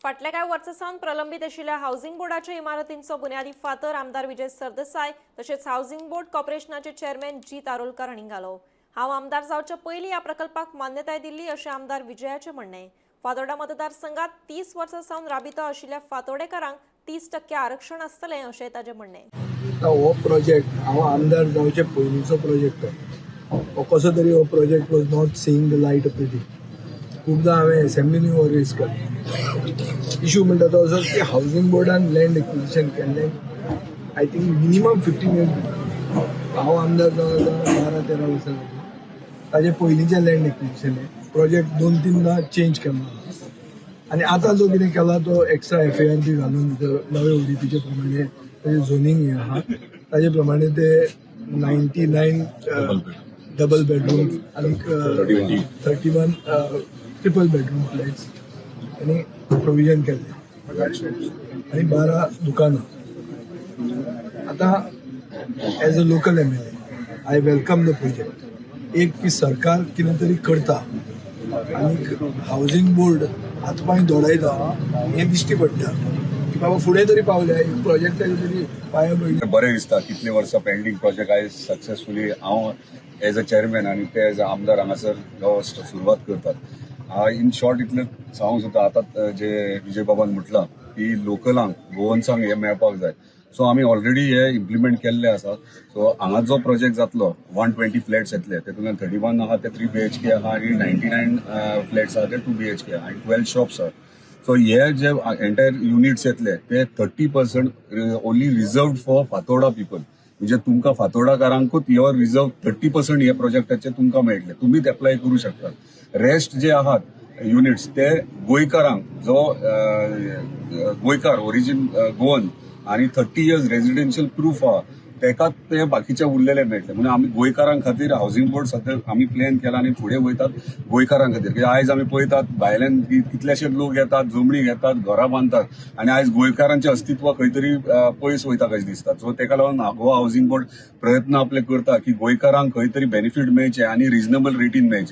फाटल्या कांय वर्सां सावन प्रलंबीत आशिल्ल्या हावसिंग बोर्डाच्या इमारतींचो बुन्यादी फातर आमदार विजय सरदेसाय तशेंच हावसिंग बोर्ड कॉर्पोरेशनाचे चेअरमॅन जीत आरोलकर हांणी घालो. हांव आमदार जावच्या पयलीं ह्या प्रकल्पाक मान्यताय दिल्ली अशें आमदार विजयाचें म्हणणें. फातोर्डा मतदारसंघात 30 वर्सां सावन राबितो आशिल्ल्या फातोर्डेकारांक 30% आरक्षण आसतलें अशें ताचें म्हणणें. आतां हो प्रोजेक्ट हांव आमदार जावचे पयलींचो प्रोजेक्ट. हो कसो तरी हो project was not seeing the light of the day. खूबदां हांवें एसेंब्लीनी हो रेज केलो इशू. म्हणटा तो असो की हावजींग बोर्डान लँड एक्विजिशन केल्लें, I think minimum 15 years. हांव आमदार जावन आतां 12-13 वर्सां जालीं. ताजे पयलींचें लँड एक्विजिशन हें प्रोजेक्ट दोन तीनदां चेंज केल्लो आनी आतां जो कितें केला तो एक्स्ट्रा एफएआर बी घालून नवे ओडीपीचे प्रमाणे ताजें झोनींग हें आहा, ताजे प्रमाणे ते 99 डबल बेडरूम आनी 31 ट्रिपल बेडरूम फ्लॅट्स आनी प्रोविजन केल्लें आनी 12 दुकानां. आतां as a local MLA, I welcome the project. एक की सरकार कितें तरी करता आनी हावजींग बोर्ड हात पांय दोडायता हें दिश्टी पडटा की बाबा फुडें तरी पावल्या, एक प्रोजेक्टाचे तरी पांया पडली. बरें दिसता, कितले वर्सां पेंडींग प्रोजेक्ट आयज सक्सेसफुली हांव एज अ चेअरमॅन आनी ते एज अ आमदार हांगासर हो सुरवात करतात. इन शॉर्ट इतलें सांगूंक सोदता, आतां जे विजय बाबान म्हटलां की लोकलांक, गोवन्सांक हें मेळपाक जाय. सो आमी ऑलरेडी हे इम्प्लिमेंट केल्ले आसा. सो हांगा जो प्रोजेक्ट जातलो, 120 फ्लॅट्स येतले. तेतूंतल्यान 31 आहा ते 3 बीएचके आहा आनी 99 फ्लॅट्स आहा ते 2 बीएचके आनी 12 शॉप्स आहा. सो हे जे एंटायर युनिट्स येतले ते 30% only reserve for Fatorda people. म्हणजे तुमकां फातोर्डाकारांकूच हो रिजर्व 30% हे प्रोजेक्टाचे तुमकां मेळटले, तुमीच एप्लाय करू शकतात. रेस्ट जे आहात युनिट्स ते गोंयकारांक, जो गोंयकार, ओरिजीन गोवन आनी 30 इयर्स रेजिडेन्शियल प्रूफ आहा तेकाच ते बाकीचे उरलेले मेळटले. म्हणून आमी गोंयकारां खातीर हावसिंग बोर्ड सध्या आमी प्लॅन केला आनी फुडें वयतात गोंयकारां खातीर. कित्याक आयज आमी पळयतात भायल्यान कितलेशे लोक येतात, जमणी घेतात, घरां बांदतात आनी आयज गोंयकारांचें अस्तित्व खंय तरी पयस वयता कशें दिसता. सो तेका लागून गोवा हावसिंग बोर्ड प्रयत्न आपले करता की गोंयकारांक खंय तरी बेनिफीट मेळचे आनी रिजनेबल रेटीन मेळचे.